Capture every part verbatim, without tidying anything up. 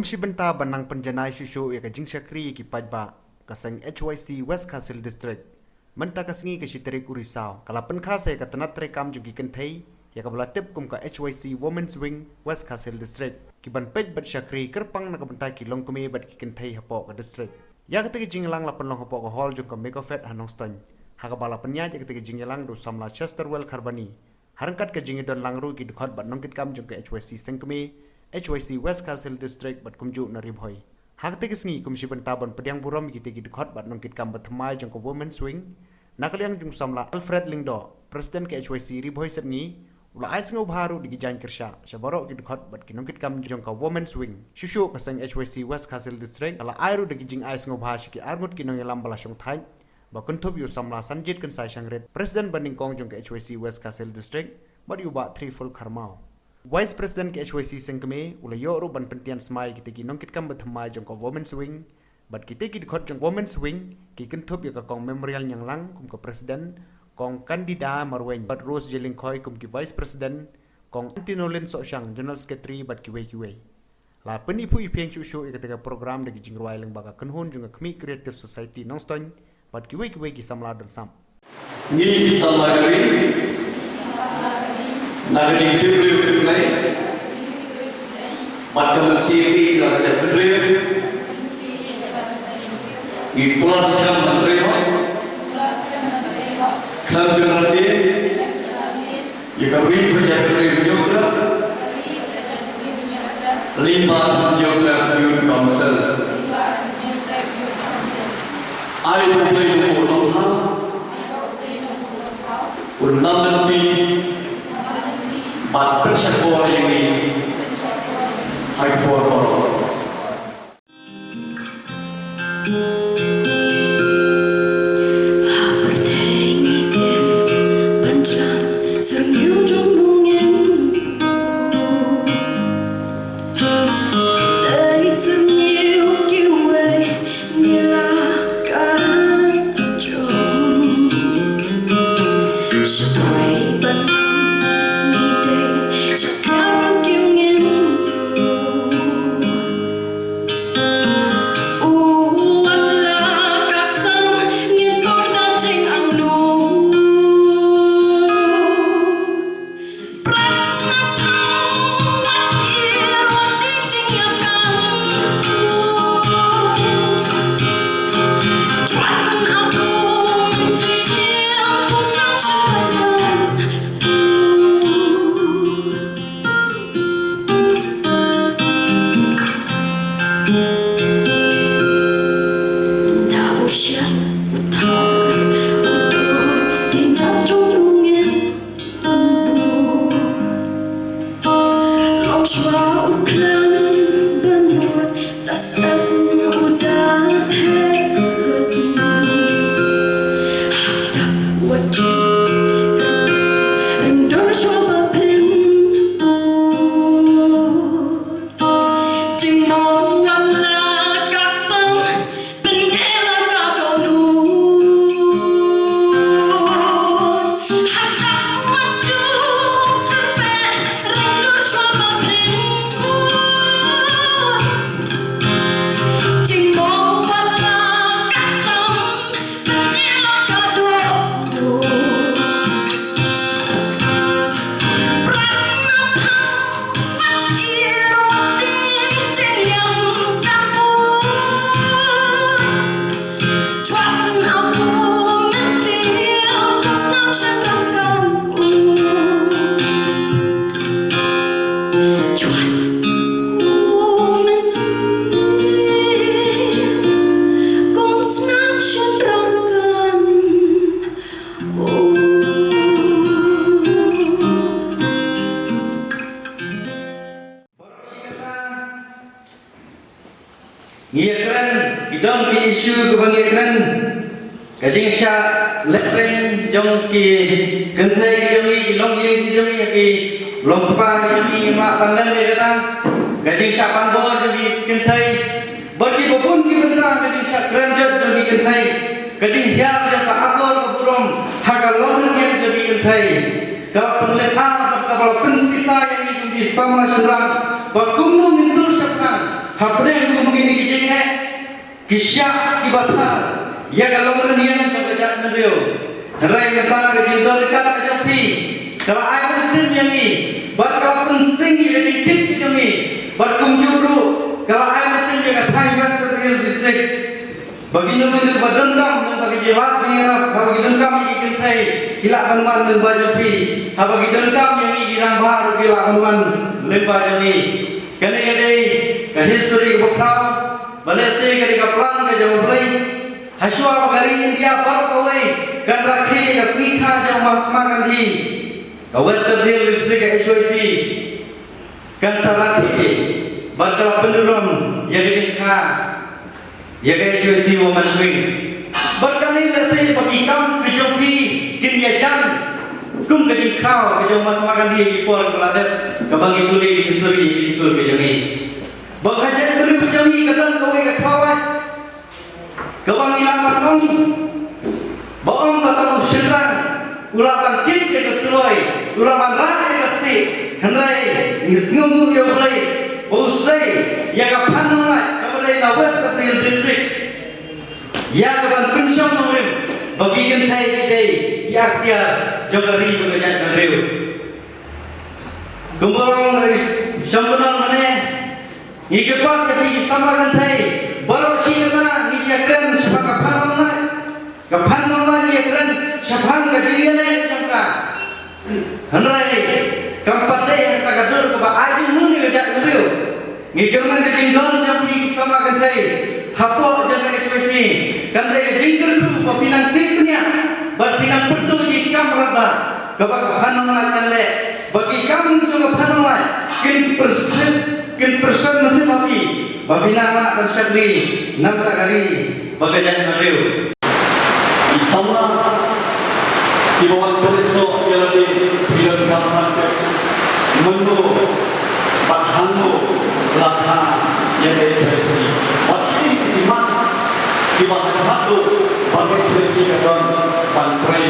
Shi bynta ban nang pynjanai shuh shuh ïa ka jingshakri ïa ki paidbah, ka seng H Y C West Khasi Hills District mynta ka sngi ka shi tarik u Risaw ka la pynkha sa ïa ka tnat treikam jong ki kynthei ïa kaba la tip kum ka H Y C Women's Wing West Khasi Hills District, ki ban peit bad shakri kyrpang na ka bynta ki longkmie bad ki kynthei hapoh ka district. Ïa kata ka jingïalang la pynlong hapoh ka hall jong ka Mecofed ha Nongstoiñ, ha kaba la pynïaid ïa kata ka jingïalang da u samla Chesterwell Kharbani, ha ryngkat ka jingïadon lang ruh ki dkhot bad nongkitkam jong ka H Y C seng kmie, H Y C West Khasi Hills District bad kumjuh na Ri Bhoi. Ha kata ka sngi kum shi bynta ban pdiang burom ïa kita ki dkhot bad nongkitkam bathymmai jong ka Women's Wing, na ka liang jong u samla Alfred Lyngdoh, President ka H Y C Ri Bhoi Sepngi, u la ai sngewbha ruh da ki jaiñ kyrsha sha baroh ki dkhot bad ki nongkitkam jong ka Women's Wing. Shuh shuh ka seng H Y C West Khasi Hills District ka la ai ruh da ki jingai sngewbha sha ki arngut ki nongïalam ba la shongthait, ba kynthup ïa u samla Sanjit Kynsai Shangrit, President ba nyngkong jong ka H Y C West Khasi Hills District, bad ïa u bah Triful Kharmaw, Vice President ka H Y C seng kmie, u la ïoh ruh ban pyntian smai ïa kita ki nongkitkam bathymmai jong ka Women's Wing. Bad kita ki dkhot jong Women's Wing ki kynthup ïa ka Kong Memorial Ñianglang kum ka President, Kong Candida Marwein bad Rose J Lyngkhoi kum ki Vice President, Kong Antinolin Sohshang General Secretary bad kiwei kiwei. La pyniphuh iphieng shuh shuh ïa kata ka program da ki jingrwai lyngba ka kynhun jong ka Khmih Creative Society Nongstoiñ bad kiwei kiwei ki samla don sap. Ngi ki samla ka ri, na ka jingtip briew tip Blei bad ka mynsiem ka la ka jaitbynriew, ngi pynlong skhem ban trei hok khlem kynran dien ïa ka ri bad jaitbynriew Hynñiewtrep lyngba Hynñiewtrep Youth Council. Ai U Blei U Nongthaw un lam lynti bad pynshakor ïa ngi ha ki por baroh. Ngi ïakren, ki don ki issue kiba ngi ïakren. Ka jingshah lehbeiñ jong ki kynthei ki jong ngi, ki longïing ki jong ngi, ki longkpa ki jong ngi, ma ban len ïa kata. Ka jingshah pan bor jong ki kynthei. Bad kiba bun ki bynta ka jingshah kren jot jong ki kynthei. Ka jinghiar jong ka akor ka burom ha ka longrynïeng jong ki kynthei. Ka la pynlehkai bad kaba la pynpisa ïa ngi kum ki samla shynrang ba kumno ngin tur shaphrang. Hapdeng kum kine ki jingeh, ki shah, ki bathar ïa ka long rynïeng jong ka jaitbynriew. Hynrei mynta ka jingdon ryngkat ka jong phi ka la ai mynsiem ïa ngi bad ka la pynsting ïa ka jingkit ka jong ngi, bad kumjuh ruh ka la ai mynsiem ïa ka thaiñ West Khasi Hills District. Ba kino kino kiba donkam lyngba ki jingïarap, haba ki donkam ïa ki kynthei ki lah ban wan lyngba jong phi, haba ki donkam ïa ngi ki rangbah ruh ki lah ban wan lyngba jong ngi. Kane ka dei ka history kaba khraw, ba lehse ka dei ka plan ka jong U Blei. Hashwa ba ka ri India baroh kawei kan rakhe ïa ka sngi kha jong u Mahatma Gandhi, ka West Khasi Hills District ka H Y C kan sa rakhe bad ka la pynduh ïa ka jingkha ïa ka H Y C Women's Wing. Bad kane lehse ba ki kam ka jong phi kin ïajan kum ka jingkhraw ka jong Mahatma Gandhi ha ki por ba la dep, kaba ngi pule ha ki history, ha ki skul ka jong ngi. Ba ka jaitbynriew ka jong ngi ka don kawei ka khlawait kaba ngi lah ban ong ba ym ba tang u shynrang u lah ban kit ïa ka suloi, u lah ban rah ïa ka stieh, hynrei ngi sngewnguh ïa U Blei ba u sei ïa ka Phan Nonglait kaba dei na West Khasi Hills District, ïa ka ban pynshong nongrim ba ki kynthei ki dei ki akhtiar jong ka ri bad ka jaitbynriew. Kumba ong, eh, shong kynnoh mynne, ngi kyrpad ïa phi ki samla kynthei baroh shi katta, ngi sa ïakren shaphang ka Phan Nonglait. Ka Phan Nonglait ngi ïakren shaphang ka jingïaleh jong ka. Hynrei kam pat dei ha kata ka dur kaba ai jinghun ïa ka jaitbynriew. Ngi kyrmen ka jingdon jong phi ki samla kynthei hapoh jong ka H Y C kan dei ka jingkyrkhu ba phi nang tih bniah bad phi nang pyrshah ïa ki kam rangbah kaba ka Phan Nonglait kan leh, ba ki kam jong ka Phan Nonglait kin pyrshah, kin pyrshah mynsiem ha phi ba phi nang lah ban shakri na ka bynta ka ri bad ka jaitbynriew. Ki samla kiba wan pynïasoh ïa lade, phi donkam ban tip mynno bad hangno la kha ïa ka H Y C. Bad ki dei ki mat kiba ha khadduh ba ka H Y C ka don ban trei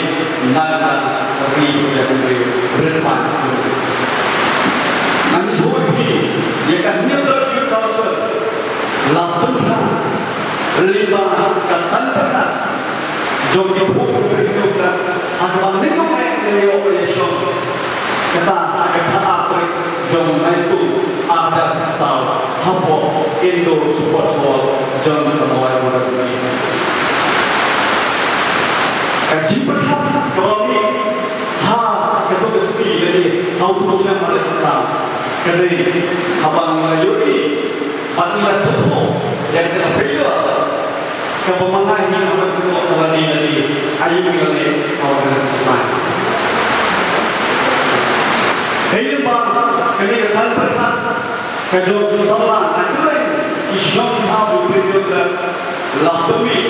na ka ri ka jaitbynriew. Rit ban. Ngan ïathuh ïa phi ïa ka Hynñiewtrep Youth Council la pynphah lyngba ka saiñ pyrkhat jong ki briew ki briew ha kaba nyngkong eh ka ïoh ka ïashong. Kata ha ka khatar tarik jong u Naitung arhajar khatsaw hapoh Indoor Sports Hall jong ka Mawlai Mawlai. Ka jingpyrkhat kaba mih ha kato ka sngi lane ha u bnai June arhajar khatsaw ka dei haba ngi la ïohi bad ngi la sngewthuh ïa kata ka failure kaba ma nga hi nga pynpaw ha lade lade aïu ngi la leh ha u bnai. Dei lyngba kane ka saiñ pyrkhat ka jong ki samla na kylleng ki shnong ki thaw ki briew ki la pynmih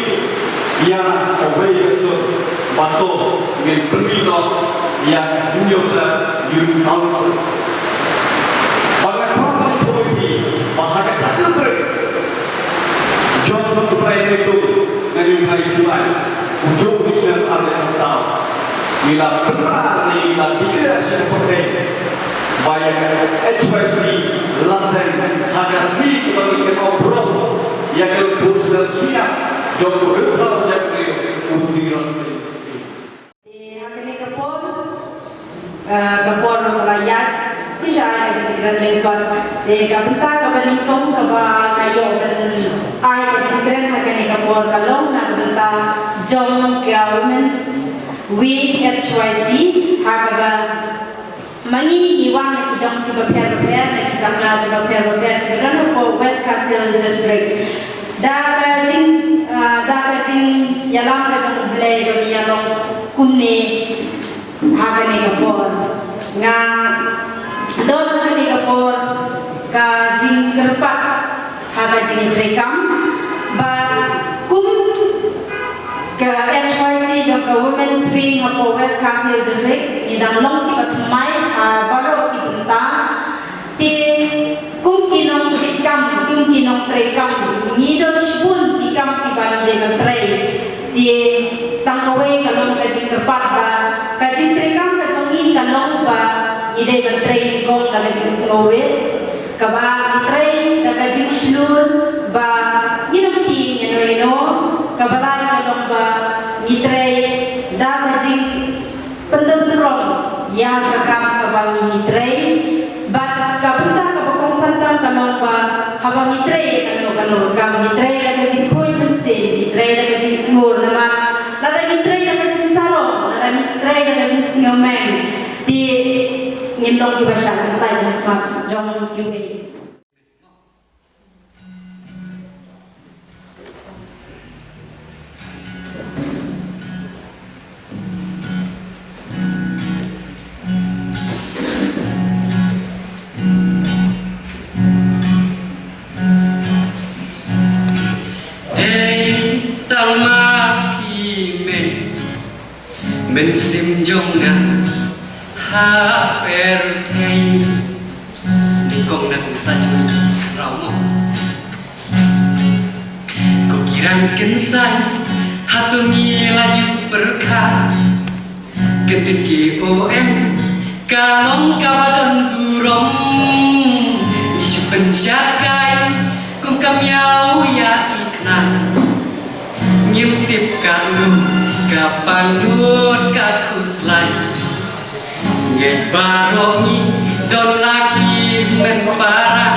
ïa kawei ka sur ba to ngin pynmih noh ïa ka Hynñiewtrep Youth Council. Bad nga kwah ban ïathuh ïa phi ba ha ka khatar tarik jong u bnai Naitung, lane u bnai July, u jong u snem arhajar khatsaw, ngi la pynbna lane ngi la declare sha ka pyrthei ba ïa ka H Y C la seng ha ka sngi kaba ngi kynmaw burom ïa ka lyngkhuh snem sniang jong u riewkhraw jait briew u Tirot Sing Syiem. Te ha kane ka por, eh, ka por ruh ka la ïaid, te sha ai ka jingkren lyngkot. Te ka bynta kaba nyngkong kaba nga ïoh ban ai ka jingkren ha kane ka por ka long na ka bynta jong ka Women's Week H Y C, ha kaba ma ngi ngi wan na ki jong kiba pher bapher, na ki jaka kiba pher bapher kiba don hapoh West Khasi Hills District. Da ka jing, ah, da ka jingïalam ka jong U Blei ba ngi ïa long kumne ha kane ka por. Nga don ha kane ka por ka jingkyrpad ha ka jingïatreikam. Bad kum ka H Y C jong ka Women's Wing hapoh West Khasi Hills District, ngi dang long kiba thymmai ha baroh ki bynta. Te kum ki nongtreikam, kum ki nongtreikam, ngi don shibun ki kam kiba ngi dei ban trei. Te tang kawei ka long ka jingkyrpad ba ka jingtreikam ka jong ngi ka long ba ngi dei ban trei nyngkong da ka jingsngewrit, kaba ngi trei da ka Shlur ba ngi nang ti ngi no ino ka balai ka long ba ngi trei da ka jing pynlong pynlong ïa ka kam kaba ngi trei. Bad ka bynta kaba kongsan tam ka long ba haba ngi trei kano kano ka kam ngi trei da ka jingkhuid mynsiem, ngi trei da ka jingsngur namar lada ngi trei da ka jingsarong, lada ngi trei da ka jingsngewmeng, te ngin long kiba shah kyntait ha khmat jong kiwei. Dei tang ma phi me, mynsiem jong nga ha pyrthei. Nyngkong na kumta jong raw mo. Ko ki rang kynsan hato ngi la ju pyrkhat. Kyntien ki O M ka long kaba don burom. Ngi shu pynshai kum ka miaw ïa i khnang. Ngim tip katno ka pangnud ka khuslai. Ngi baroh ngi don la ki hynmen para.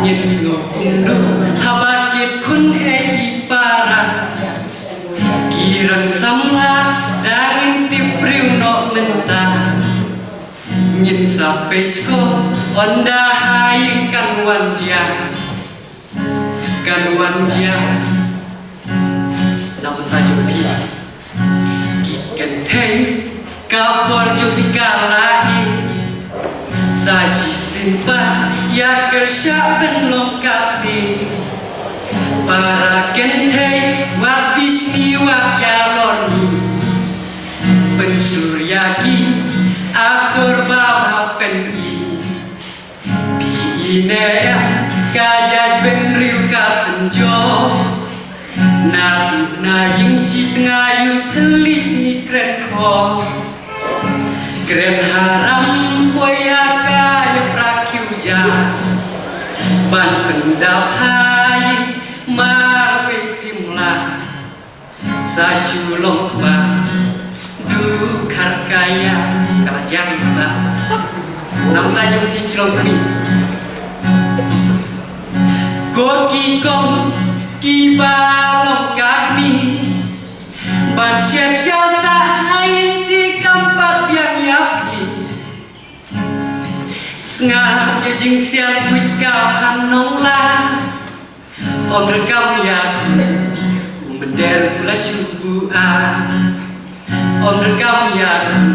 Ngin sngew kumno haba ki khun ei i para. Ki rang samla da ngim tip briew noh mynta. Ngin sa peit ko ynda ha ïing kan wan jia. Kan wan jia. Na bynta jong phi ki kynthei ka por jong phi ka la ïeh. Sa shisien pat ïa kyrshan pynlong ka sting. Para kynthei wat bishni wat ïalor ni. Pynshlur ïa ki akor ba bha pyn-i. Phi i ne em ka jait bynriew ka synjor. Na tu na ïing shi tnga ïu thylliej ngi kren khor. Kren haram poi ïa ka ïa pra khiew ja. Ban pyndap ha ïing marwei phim lah. Sa shu long kba du kharkaya ka la jang kba. Namta jong ti ki long kmie. Ko ki kong kiba long ka kmie. Ban shet ja sa hai ti kam pat biang ïa phi. Sngap ïa jingsiang buit ka phan nong la. Ym donkam ïa khun u mynder u la shu buaid. Ym donkam ïa khun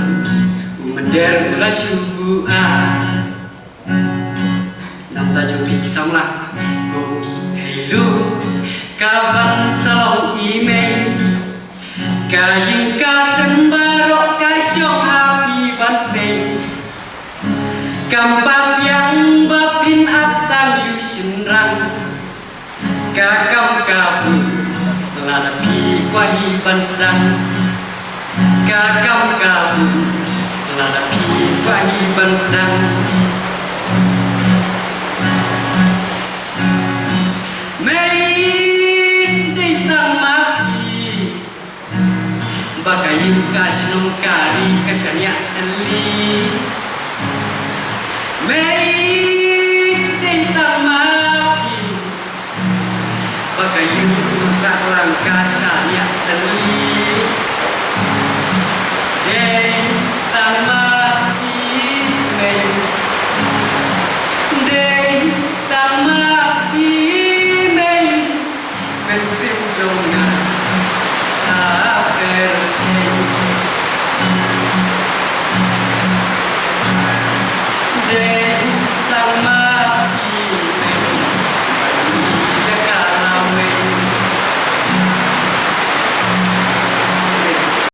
u mynder u la shu buaid. Namta jong phi ki samla ko ki thei lu ka ban sa long i mei. Ka ïing ka sem baroh ka shong ha phi ban pei. Kam pat biang ba phin ap tang ïu shynrang. Ka kam ka bun lada phi kwah hi ban sdang. Ka kam ka bun lada phi kwah hi ban sdang. Mei dei tang ma phi. Ba ka ïing ka shnong ka ri ka shaniah tylli. Mei dei tang ma phi. Ba ka ïing ka sahlang ka shaniah tylli.